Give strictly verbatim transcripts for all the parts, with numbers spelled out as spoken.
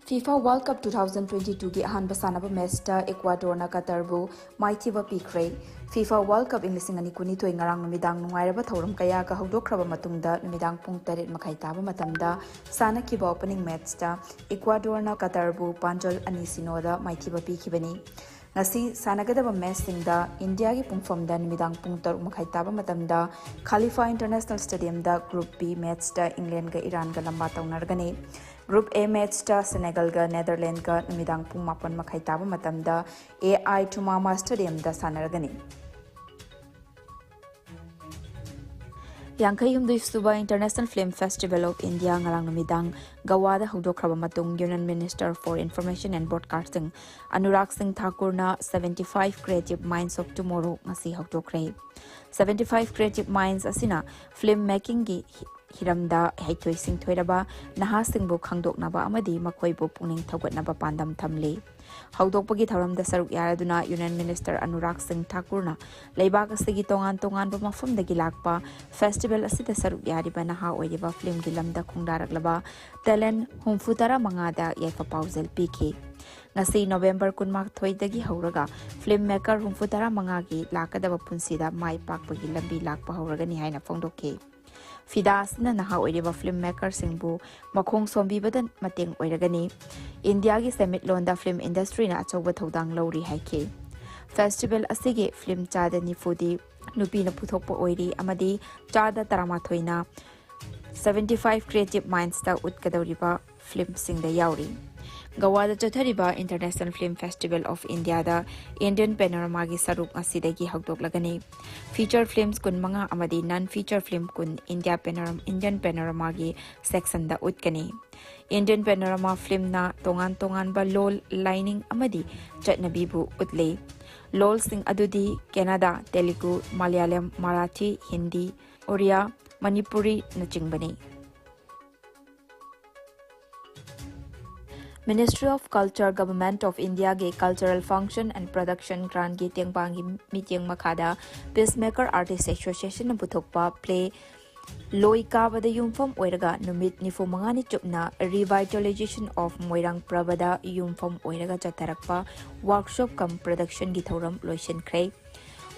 FIFA World Cup two thousand twenty-two ꯒꯤ ꯑꯍꯥꯟꯕ ꯁꯥꯟꯅꯕ ꯃꯦꯠꯆꯇ ꯏꯀ꯭ꯋꯥꯗꯣꯔꯅ ꯀꯇꯔꯕꯨ ꯃꯥꯏꯊꯤꯕ ꯄꯤꯈ꯭ꯔꯦ꯫ FIFA World Cup ꯏꯪ ꯂꯤꯁꯤꯡ ꯑꯅꯤ ꯀꯨꯟꯅꯤꯊꯣꯏ ꯉꯔꯥꯡ ꯅꯨꯃꯤꯗꯥꯡ ꯅꯨꯡꯉꯥꯏꯔꯕ ꯊꯧꯔꯝ ꯀꯌꯥꯒ ꯍꯧꯗꯣꯛꯈ꯭ꯔꯕ ꯃꯇꯨꯡꯗ ꯅꯨꯃꯤꯗꯥꯡ ꯄꯨꯡ ꯇꯔꯦꯠ ꯃꯈꯥꯏ ꯇꯥꯕ ꯃꯇꯝꯗ ꯁꯥꯟꯅꯈꯤꯕ opening ꯃꯦꯠꯆꯇ ꯏꯀ꯭ꯋꯥꯗꯣꯔꯅ ꯀꯇꯔꯕꯨ ꯄꯥꯟꯖꯜ ꯑꯅꯤ ꯁꯤꯅꯣꯗ ꯃꯥꯏꯊꯤꯕ ꯄꯤꯈꯤꯕꯅꯤ꯫ ꯉꯁꯤ ꯁꯥꯟꯅꯒꯗꯕ ꯃꯦꯠꯆꯁꯤꯡꯗ ꯏꯟꯗꯤꯌꯥꯒꯤ ꯄꯨꯡꯐꯝꯗ ꯅꯨꯃꯤꯗꯥꯡ ꯄꯨꯡ ꯇꯔꯨꯛ ꯃꯈꯥꯏ ꯇꯥꯕ ꯃꯇꯝꯗ ꯈꯥꯂꯤꯐꯥ ꯏꯟꯇꯔꯅꯦꯁꯅꯦꯜ ꯁ꯭ꯇꯦꯗꯤꯌꯝꯗ Group B ꯃꯦꯠꯆꯇ ꯏꯪꯂꯦꯟꯒ ꯏꯔꯥꯟꯒ ꯂꯝꯕꯥ ꯇꯧꯅꯔꯒꯅꯤ꯫ Group A ꯃꯦꯠꯆꯇ ꯁꯦꯅꯦꯒꯜꯒ ꯅꯦꯗꯔꯂꯦꯟꯒ ꯅꯨꯃꯤꯗꯥꯡ ꯄꯨꯡ ꯃꯥꯄꯟ ꯃꯈꯥꯏ ꯇꯥꯕ ꯃꯇꯝꯗ A I ꯊꯨꯃꯥꯃꯥ ꯁ꯭ꯇꯦꯗꯤꯌꯝꯗ ꯁꯥꯟꯅꯔꯒꯅꯤ꯫ ꯌꯥꯡꯈꯩ ꯍꯨꯝꯗꯣꯏ ꯁꯨꯕ International Film Festival of India ꯉꯔꯥꯡ ꯅꯨꯃꯤꯗꯥꯡ ꯒꯋꯥꯗ ꯍꯧꯗꯣꯛꯈ꯭ꯔꯕ ꯃꯇꯨꯡ Union Minister for Information and Broadcasting Anurag ꯁꯤꯡ ꯊꯥꯀꯨꯔꯅ seventy five Creative Minds of Tomorrow ꯉꯁꯤ ꯍꯧꯗꯣꯛꯈ꯭ꯔꯦ꯫ Seventy five Creative Minds ꯑꯁꯤꯅ film makingꯒꯤ ꯍꯤꯔꯝꯗ ꯍꯩꯊꯣꯏ ꯁꯤꯡꯊꯣꯏꯔꯕ ꯅꯍꯥꯁꯤꯡꯕꯨ ꯈꯪꯗꯣꯛꯅꯕ ꯑꯃꯗꯤ ꯃꯈꯣꯏꯕꯨ ꯄꯨꯛꯅꯤꯡ ꯊꯧꯒꯠꯅꯕ ꯄꯥꯟꯗꯝ ꯊꯝꯂꯤ꯫ ꯍꯧꯗꯣꯛꯄꯒꯤ ꯊꯧꯔꯝꯗ ꯁꯔꯨꯛ ꯌꯥꯔꯗꯨꯅ Union Minister ꯑꯅꯨꯔꯥꯒ ꯁꯤꯡ ꯊꯥꯀꯨꯔꯅ ꯂꯩꯕꯥꯛ ꯑꯁꯤꯒꯤ ꯇꯣꯉꯥꯟ ꯇꯣꯉꯥꯟꯕ ꯃꯐꯝꯗꯒꯤ ꯂꯥꯛꯄ festival ꯑꯁꯤꯗ ꯁꯔꯨꯛ ꯌꯥꯔꯤꯕ ꯅꯍꯥ ꯑꯣꯏꯔꯤꯕ filmꯒꯤ ꯂꯝꯗ ꯈꯣꯡꯗꯥꯔꯛꯂꯕ talent ꯍꯨꯝꯐꯨ ꯇꯔꯥ ꯃꯉꯥꯗ ꯌꯥꯏꯐ ꯄꯥꯎꯖꯦꯜ ꯄꯤꯈꯤ꯫ ꯉꯁꯤ November ꯀꯨꯟꯃꯥꯊꯣꯏꯗꯒꯤ ꯍꯧꯔꯒ film maker ꯍꯨꯝꯐꯨ ꯇꯔꯥ ꯃꯉꯥꯒꯤ ꯂꯥꯛꯀꯗꯕ ꯄꯨꯟꯁꯤꯗ ꯃꯥꯏ ꯄꯥꯛꯄꯒꯤ ꯂꯝꯕꯤ ꯂꯥꯛꯄ ꯍꯧꯔꯒꯅꯤ ꯍꯥꯏꯅ ꯐꯣꯡꯗꯣꯛꯈꯤ꯫ ꯐꯤꯗꯥ ꯑꯁꯤꯅ ꯅꯍꯥ ꯑꯣꯏꯔꯤꯕ film makerꯁꯤꯡꯕꯨ ꯃꯈꯣꯡ ꯁꯣꯝꯕꯤꯕꯗ ꯃꯇꯦꯡ ꯑꯣꯏꯔꯒꯅꯤ꯫ ꯏꯟꯗꯤꯌꯥꯒꯤ ꯁꯦꯟꯃꯤꯠꯂꯣꯟꯗ film industryꯅ ꯑꯆꯧꯕ ꯊꯧꯗꯥꯡ ꯂꯧꯔꯤ ꯍꯥꯏꯈꯤ꯫ Festival ꯑꯁꯤꯒꯤ film ꯆꯥꯗ ꯅꯤꯐꯨꯗꯤ ꯅꯨꯄꯤꯅ ꯄꯨꯊꯣꯛꯄ ꯑꯣꯏꯔꯤ ꯑꯃꯗꯤ ꯆꯥꯗ ꯇꯔꯥꯃꯥꯊꯣꯏꯅ seventy five Creative Mindsꯇ ꯎꯠꯀꯗꯧꯔꯤꯕ filmꯁꯤꯡꯗ ꯌꯥꯎꯔꯤ꯫ ꯒꯋꯥꯗ ꯆꯠꯊꯔꯤꯕ International Film Festival of Indiaꯗ Indian Panoramaꯒꯤ ꯁꯔꯨꯛ ꯉꯁꯤꯗꯒꯤ ꯍꯧꯗꯣꯛꯂꯒꯅꯤ꯫ Feature films ꯀꯨꯟꯃꯉꯥ ꯑꯃꯗꯤ non feature film ꯀꯨꯟ India Panorama, Indian Panoramaꯒꯤ sectionꯗ ꯎꯠꯀꯅꯤ꯫ Indian Panorama filmꯅ ꯇꯣꯉꯥꯟ ꯇꯣꯉꯥꯟꯕ ꯂꯣꯜ, ꯂꯥꯏꯅꯤꯡ ꯑꯃꯗꯤ ꯆꯠꯅꯕꯤꯕꯨ ꯎꯠꯂꯤ꯫ ꯂꯣꯜꯁꯤꯡ ꯑꯗꯨꯗꯤ ꯀꯟꯅꯗ, ꯇꯦꯂꯨꯒꯨ, ꯃꯂꯌꯥꯂꯝ, ꯃꯔꯥꯊꯤ, ꯍꯤꯟꯗꯤ, ꯑꯣꯔꯤꯌꯥ, ꯃꯅꯤꯄꯨꯔꯤꯅꯆꯤꯡꯕꯅꯤ꯫ Ministry of Culture, Government of Indiaꯒꯤ Cultural Function and Production Grantꯒꯤ ꯇꯦꯡꯕꯥꯡꯒꯤ ꯃꯤꯠꯌꯦꯡ ꯃꯈꯥꯗ Peacemaker Artist Associationꯅ ꯄꯨꯊꯣꯛꯄ play ꯂꯣꯏ ꯀꯥꯕꯗ ꯌꯨꯝꯐꯝ ꯑꯣꯏꯔꯒ ꯅꯨꯃꯤꯠ ꯅꯤꯐꯨ ꯃꯉꯥꯅꯤ ꯆꯨꯞꯅ Revitalization of Moirang Prabada ꯌꯨꯝꯐꯝ ꯑꯣꯏꯔꯒ ꯆꯠꯊꯔꯛꯄ workshop cum productionꯒꯤ ꯊꯧꯔꯝ ꯂꯣꯏꯁꯤꯟꯈ꯭ꯔꯦ꯫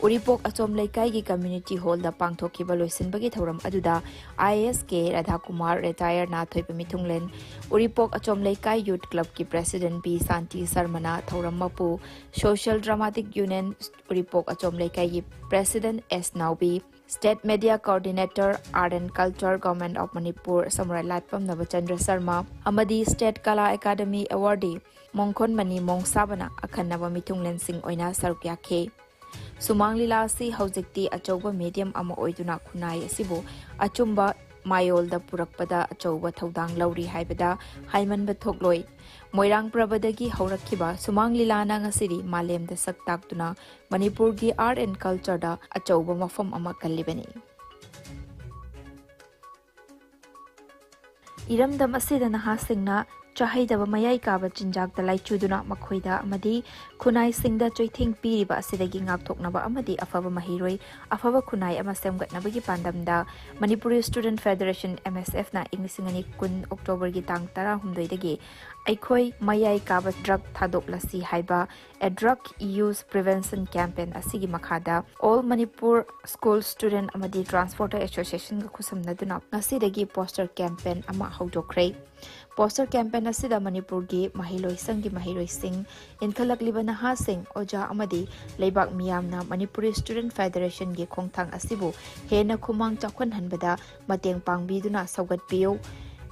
ꯎꯔꯤꯄꯣꯛ ꯑꯆꯣꯝ ꯂꯩꯀꯥꯏꯒꯤ community hallꯗ ꯄꯥꯡꯊꯣꯛꯈꯤꯕ ꯂꯣꯏꯁꯤꯟꯕꯒꯤ ꯊꯧꯔꯝ ꯑꯗꯨꯗ I A S K ꯔꯥꯙꯥꯀꯨꯃꯥꯔ, retired ꯅꯥꯊꯣꯏꯕ ꯃꯤꯊꯨꯡꯂꯦꯟ, ꯎꯔꯤꯄꯣꯛ ꯑꯆꯣꯝ ꯂꯩꯀꯥꯏ youth clubꯀꯤ president ꯕꯤ ꯁꯥꯟꯇꯤ ꯁꯔꯃꯅ ꯊꯧꯔꯝ ꯃꯄꯨ, Social Dramatic Union ꯎꯔꯤꯄꯣꯛ ꯑꯆꯣꯝ ꯂꯩꯀꯥꯏꯒꯤ president S ꯅꯥꯎꯕꯤ, State Media Coordinator, Art and Culture, Government of Manipur ꯁꯃꯨꯔꯥꯏ ꯂꯥꯠꯄꯝ ꯅꯕꯆꯟꯗ꯭ꯔ ꯁꯔꯃ ꯑꯃꯗꯤ State Kala Academy awardee ꯃꯣꯡꯈꯣꯟꯃꯅꯤ ꯃꯣꯡꯁꯥꯕꯅ ꯑꯈꯟꯅꯕ ꯃꯤꯊꯨꯡꯂꯦꯟꯁꯤꯡ ꯑꯣꯏꯅ ꯁꯔꯨꯛ ꯌꯥꯈꯤ꯫ ꯁꯨꯃꯥꯡ ꯂꯤꯂꯥ ꯑꯁꯤ ꯍꯧꯖꯤꯛꯇꯤ ꯑꯆꯧꯕ medium ꯑꯃ ꯑꯣꯏꯗꯨꯅ ꯈꯨꯟꯅꯥꯏ ꯑꯁꯤꯕꯨ ꯑꯆꯨꯝꯕ ꯃꯥꯌꯣꯜꯗ ꯄꯨꯔꯛꯄꯗ ꯑꯆꯧꯕ ꯊꯧꯗꯥꯡ ꯂꯧꯔꯤ ꯍꯥꯏꯕꯗ ꯍꯥꯏꯃꯟꯕ ꯊꯣꯛꯂꯣꯏ꯫ ꯃꯣꯏꯔꯥꯡ ꯄ꯭ꯔꯕꯗꯒꯤ ꯍꯧꯔꯛꯈꯤꯕ ꯁꯨꯃꯥꯡ ꯂꯤꯂꯥꯅ ꯉꯁꯤꯗꯤ ꯃꯥꯂꯦꯝꯗ ꯁꯛ ꯇꯥꯛꯇꯨꯅ ꯃꯅꯤꯄꯨꯔꯒꯤ art and cultureꯗ ꯑꯆꯧꯕ ꯃꯐꯝ ꯑꯃ ꯀꯜꯂꯤꯕꯅꯤ꯫ ꯏꯔꯝꯗꯝ ꯑꯁꯤꯗ ꯅꯍꯥꯁꯤꯡꯅ ꯆꯥꯍꯩꯗꯕ ꯃꯌꯥꯏ ꯀꯥꯕ ꯆꯤꯟꯖꯥꯛꯇ ꯂꯥꯏꯆꯨꯗꯨꯅ ꯃꯈꯣꯏꯗ ꯑꯃꯗꯤ ꯈꯨꯟꯅꯥꯏꯁꯤꯡꯗ ꯆꯩꯊꯦꯡ ꯄꯤꯔꯤꯕ ꯑꯁꯤꯗꯒꯤ ꯉꯥꯛꯊꯣꯛꯅꯕ ꯑꯃꯗꯤ ꯑꯐꯕ ꯃꯍꯩꯔꯣꯏ, ꯑꯐꯕ ꯈꯨꯟꯅꯥꯏ ꯑꯃ ꯁꯦꯝꯒꯠꯅꯕꯒꯤ ꯄꯥꯟꯗꯝꯗ Manipuri Student Federation, M S F ꯅ ꯏꯪ ꯂꯤꯁꯤꯡ ꯑꯅꯤ ꯀꯨꯟ Octoberꯒꯤ ꯇꯥꯡ ꯇꯔꯥꯍꯨꯝꯗꯣꯏꯗꯒꯤ ꯑꯩꯈꯣꯏ ꯃꯌꯥꯏ ꯀꯥꯕ drug ꯊꯥꯗꯣꯛꯂꯁꯤ ꯍꯥꯏꯕ A Drug Use Prevention Campaign ꯑꯁꯤꯒꯤ ꯃꯈꯥꯗ All Manipur School Student ꯑꯃꯗꯤ Transporter Associationꯒ ꯈꯨꯠꯁꯝꯅꯗꯨꯅ ꯉꯁꯤꯗꯒꯤ poster campaign ꯑꯃ ꯍꯧꯗꯣꯛꯈ꯭ꯔꯦ꯫ Poster campaign ꯑꯁꯤꯗ ꯃꯅꯤꯄꯨꯔꯒꯤ ꯃꯍꯩꯂꯣꯏꯁꯪꯒꯤ ꯃꯍꯩꯔꯣꯏꯁꯤꯡ, ꯏꯟꯈꯠꯂꯛꯂꯤꯕ ꯅꯍꯥꯁꯤꯡ, ꯑꯣꯖꯥ ꯑꯃꯗꯤ ꯂꯩꯕꯥꯛ ꯃꯤꯌꯥꯝꯅ Manipuri Student Federationꯒꯤ ꯈꯣꯡꯊꯥꯡ ꯑꯁꯤꯕꯨ ꯍꯦꯟꯅ ꯈꯨꯃꯥꯡ ꯆꯥꯎꯈꯠꯍꯟꯕꯗ ꯃꯇꯦꯡ ꯄꯥꯡꯕꯤꯗꯨꯅ ꯁꯧꯒꯠꯄꯤꯌꯨ꯫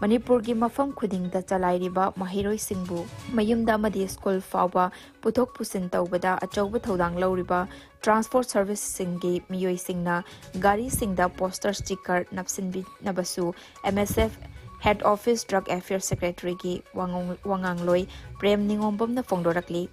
ꯃꯅꯤꯄꯨꯔꯒꯤ ꯃꯐꯝ ꯈꯨꯗꯤꯡꯗ ꯆꯂꯥꯏꯔꯤꯕ ꯃꯍꯩꯔꯣꯏꯁꯤꯡꯕꯨ ꯃꯌꯨꯝꯗ ꯑꯃꯗꯤ school ꯐꯥꯎꯕ ꯄꯨꯊꯣꯛ ꯄꯨꯁꯤꯟ ꯇꯧꯕꯗ ꯑꯆꯧꯕ ꯊꯧꯗꯥꯡ ꯂꯧꯔꯤꯕ transport serviceꯁꯤꯡꯒꯤ ꯃꯤꯑꯣꯏꯁꯤꯡꯅ ꯒꯥꯔꯤꯁꯤꯡꯗ poster sticker ꯅꯞꯁꯤꯟꯕꯤꯅꯕꯁꯨ M S F Head Office Drug Affairs Secretaryꯒꯤ ꯋꯥꯉꯥꯡ-, ꯋꯥꯉꯥꯡꯂꯣꯏ Prem ꯅꯤꯉꯣꯝꯕꯝꯅ ꯐꯣꯡꯗꯣꯔꯛꯂꯤ꯫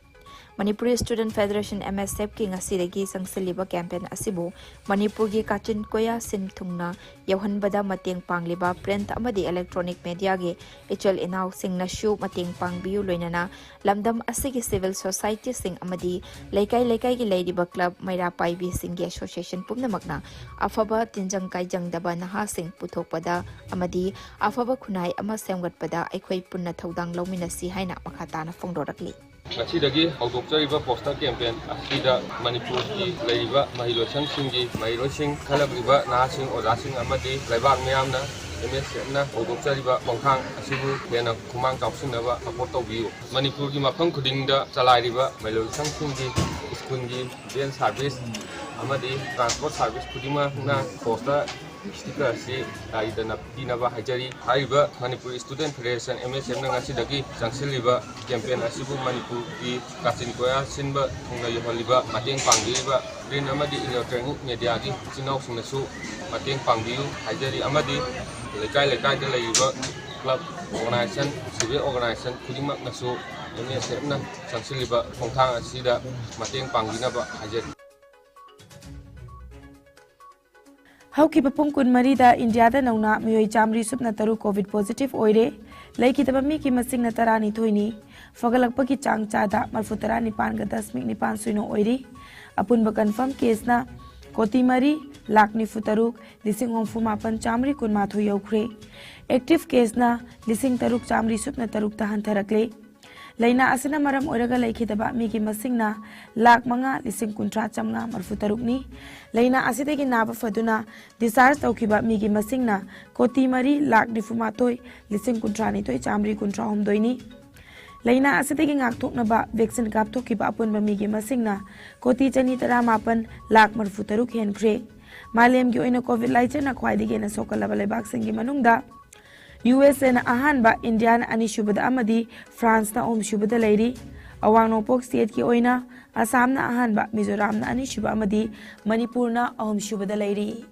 Manipuri Student Federation, M S F ꯀꯤ ꯉꯁꯤꯗꯒꯤ ꯆꯪꯁꯤꯜꯂꯤꯕ campaign ꯑꯁꯤꯕꯨ ꯃꯅꯤꯄꯨꯔꯒꯤ ꯀꯥꯆꯤꯟ ꯀꯣꯌꯥ ꯁꯤꯟ ꯊꯨꯡꯅ ꯌꯧꯍꯟꯕꯗ ꯃꯇꯦꯡ ꯄꯥꯡꯂꯤꯕ print ꯑꯃꯗꯤ electronic media ꯒꯤ ꯏꯆꯤꯜ ꯏꯅꯥꯎꯁꯤꯡꯅꯁꯨ ꯃꯇꯦꯡ ꯄꯥꯡꯕꯤꯌꯨ, ꯂꯣꯏꯅꯅ ꯂꯝꯗꯝ ꯑꯁꯤꯒꯤ civil society ꯁꯤꯡ ꯑꯃꯗꯤ ꯂꯩꯀꯥꯏ ꯂꯩꯀꯥꯏꯒꯤ ꯂꯩꯔꯤꯕ club ꯃꯩꯔꯥ ꯄꯥꯏꯕꯤꯁꯤꯡꯒꯤ association ꯄꯨꯝꯅꯃꯛꯅ ꯑꯐꯕ ꯇꯤꯟꯖꯪ ꯀꯥꯏꯖꯪꯗꯕ ꯅꯍꯥꯁꯤꯡ ꯄꯨꯊꯣꯛꯄꯗ ꯑꯃꯗꯤ ꯑꯐꯕ ꯈꯨꯟꯅꯥꯏ ꯑꯃ ꯁꯦꯝꯒꯠꯄꯗ ꯑꯩꯈꯣꯏ ꯄꯨꯟꯅ ꯊꯧꯗꯥꯡ ꯂꯧꯃꯤꯟꯅꯁꯤ ꯍꯥꯏꯅ ꯃꯈꯥ ꯇꯥꯅ ꯐꯣꯡꯗꯣꯔꯛꯂꯤ꯫ ꯉꯁꯤꯗꯒꯤ ꯍꯧꯗꯣꯛꯆꯔꯤꯕ poster campaign ꯑꯁꯤꯗ ꯃꯅꯤꯄꯨꯔꯒꯤ ꯂꯩꯔꯤꯕ ꯃꯍꯩꯂꯣꯏꯁꯪꯁꯤꯡꯒꯤ ꯃꯍꯩꯔꯣꯏꯁꯤꯡ, ꯏꯟꯈꯠꯂꯛꯂꯤꯕ ꯅꯍꯥꯁꯤꯡ, ꯑꯣꯖꯥꯁꯤꯡ ꯑꯃꯗꯤ ꯂꯩꯕꯥꯛ ꯃꯤꯌꯥꯝꯅ M S F ꯅ ꯍꯧꯗꯣꯛꯆꯔꯤꯕ ꯈꯣꯡꯊꯥꯡ ꯑꯁꯤꯕꯨ ꯍꯦꯟꯅ ꯈꯨꯃꯥꯡ ꯆꯥꯎꯁꯤꯟꯅꯕ support ꯇꯧꯕꯤꯌꯨ꯫ ꯃꯅꯤꯄꯨꯔꯒꯤ ꯃꯐꯝ ꯈꯨꯗꯤꯡꯗ ꯆꯂꯥꯏꯔꯤꯕ ꯃꯍꯩꯂꯣꯏꯁꯪꯁꯤꯡꯒꯤ, school ꯒꯤ van service ꯑꯃꯗꯤ transport service ꯈꯨꯗꯤꯡꯃꯛꯅ poster sticker ꯑꯁꯤ ꯒꯥꯔꯤꯗ ꯅꯞꯄꯤꯅꯕ ꯍꯥꯏꯖꯔꯤ꯫ ꯍꯥꯏꯔꯤꯕ Manipur Student Federation, M S F ꯅ ꯉꯁꯤꯗꯒꯤ ꯆꯪꯁꯤꯜꯂꯤꯕ campaign ꯑꯁꯤꯕꯨ ꯃꯅꯤꯄꯨꯔꯒꯤ ꯀꯥꯆꯤꯟ ꯀꯣꯌꯥ ꯁꯤꯟꯕ ꯊꯨꯡꯅ ꯌꯧꯍꯜꯂꯤꯕ, ꯃꯇꯦꯡ ꯄꯥꯡꯕꯤꯔꯤꯕ print ꯑꯃꯗꯤ electronic media ꯒꯤ ꯏꯆꯤꯟ ꯏꯅꯥꯎꯁꯤꯡꯅꯁꯨ ꯃꯇꯦꯡ ꯄꯥꯡꯕꯤꯌꯨ ꯍꯥꯏꯖꯔꯤ꯫ ꯑꯃꯗꯤ ꯂꯩꯀꯥꯏ ꯂꯩꯀꯥꯏꯗ ꯂꯩꯔꯤꯕ club, organization, civil organization ꯈꯨꯗꯤꯡꯃꯛꯅꯁꯨ M S F ꯅ ꯆꯪꯁꯤꯜꯂꯤꯕ ꯈꯣꯡꯊꯥꯡ ꯑꯁꯤꯗ ꯃꯇꯦꯡ ꯄꯥꯡꯕꯤꯅꯕ ꯍꯥꯏꯖꯔꯤ꯫ ꯍꯧꯈꯤꯕ ꯄꯨꯡ ꯀꯨꯟꯃꯔꯤꯗ ꯏꯟꯗꯤꯌꯥꯗ ꯅꯧꯅ ꯃꯤꯑꯣꯏ ꯆꯥꯃꯔꯤ ꯁꯨꯞꯅ ꯇꯔꯨꯛ COVID positive ꯑꯣꯏꯔꯦ꯫ ꯂꯩꯈꯤꯗꯕ ꯃꯤꯒꯤ ꯃꯁꯤꯡꯅ ꯇꯔꯥꯅꯤꯊꯣꯏꯅꯤ꯫ ꯐꯒꯠꯂꯛꯄꯒꯤ ꯆꯥꯡ ꯆꯥꯗ ꯃꯔꯐꯨ ꯇꯔꯥ ꯅꯤꯄꯥꯟꯒ ꯗꯁꯃꯤꯛ ꯅꯤꯄꯥꯟ ꯁꯤꯅꯣ ꯑꯣꯏꯔꯤ꯫ ꯑꯄꯨꯟꯕ confirm case ꯅ ꯀꯣꯇꯤ ꯃꯔꯤ ꯂꯥꯈ ꯅꯤꯐꯨ ꯇꯔꯨꯛ ꯂꯤꯁꯤꯡ ꯍꯨꯝꯐꯨ ꯃꯥꯄꯟ ꯆꯥꯃꯔꯤ ꯀꯨꯟꯃꯥꯊꯣꯏ ꯌꯧꯈ꯭ꯔꯦ꯫ Active case ꯅ ꯂꯤꯁꯤꯡ ꯇꯔꯨꯛ ꯆꯥꯃꯔꯤ ꯁꯨꯞꯅ ꯇꯔꯨꯛꯇ ꯍꯟꯊꯔꯛꯂꯦ꯫ ꯂꯥꯏꯅꯥ ꯑꯁꯤꯅ ꯃꯔꯝ ꯑꯣꯏꯔꯒ ꯂꯩꯈꯤꯗꯕ ꯃꯤꯒꯤ ꯃꯁꯤꯡꯅ ꯂꯥꯈ ꯃꯉꯥ ꯂꯤꯁꯤꯡ ꯀꯨꯟꯊ꯭ꯔꯥ ꯆꯥꯝꯃꯉꯥ ꯃꯔꯐꯨ ꯇꯔꯨꯛꯅꯤ꯫ ꯂꯥꯏꯅꯥ ꯑꯁꯤꯗꯒꯤ ꯅꯥꯕ ꯐꯗꯨꯅ discharge ꯇꯧꯈꯤꯕ ꯃꯤꯒꯤ ꯃꯁꯤꯡꯅ ꯀꯣꯇꯤ ꯃꯔꯤ ꯂꯥꯈ ꯅꯤꯐꯨ ꯃꯥꯊꯣꯏ ꯂꯤꯁꯤꯡ ꯀꯨꯟꯊ꯭ꯔꯥ ꯅꯤꯊꯣꯏ ꯆꯥꯃꯔꯤ ꯀꯨꯟꯊ꯭ꯔꯥ ꯍꯨꯝꯗꯣꯏꯅꯤ꯫ ꯂꯥꯏꯅꯥ ꯑꯁꯤꯗꯒꯤ ꯉꯥꯛꯊꯣꯛꯅꯕ vaccine ꯀꯥꯞꯊꯣꯛꯈꯤꯕ ꯑꯄꯨꯟꯕ ꯃꯤꯒꯤ ꯃꯁꯤꯡꯅ ꯀꯣꯇꯤ ꯆꯅꯤ ꯇꯔꯥ ꯃꯥꯄꯟ ꯂꯥꯈ ꯃꯔꯐꯨ ꯇꯔꯨꯛ ꯍꯦꯟꯈ꯭ꯔꯦ꯫ ꯃꯥꯂꯦꯝꯒꯤ ꯑꯣꯏꯅ COVID ꯂꯥꯏꯆꯠꯅ ꯈ꯭ꯋꯥꯏꯗꯒꯤ ꯍꯦꯟꯅ ꯁꯣꯛꯀꯜꯂꯕ ꯂꯩꯕꯥꯛꯁꯤꯡꯒꯤ ꯃꯅꯨꯡꯗ U S A ꯅ ꯑꯍꯥꯟꯕ, ꯏꯟꯗꯤꯌꯥꯅ ꯑꯅꯤꯁꯨꯕꯗ ꯑꯃꯗꯤ ꯐ꯭ꯔꯥꯟꯁꯅ ꯑꯍꯨꯝꯁꯨꯕꯗ ꯂꯩꯔꯤ꯫ ꯑꯋꯥꯡ ꯅꯣꯡꯄꯣꯛ state ꯀꯤ ꯑꯣꯏꯅ ꯑꯁꯥꯝꯅ ꯑꯍꯥꯟꯕ, ꯃꯤꯖꯣꯔꯥꯝꯅ ꯑꯅꯤꯁꯨꯕ ꯑꯃꯗꯤ ꯃꯅꯤꯄꯨꯔꯅ ꯑꯍꯨꯝꯁꯨꯕꯗ ꯂꯩꯔꯤ꯫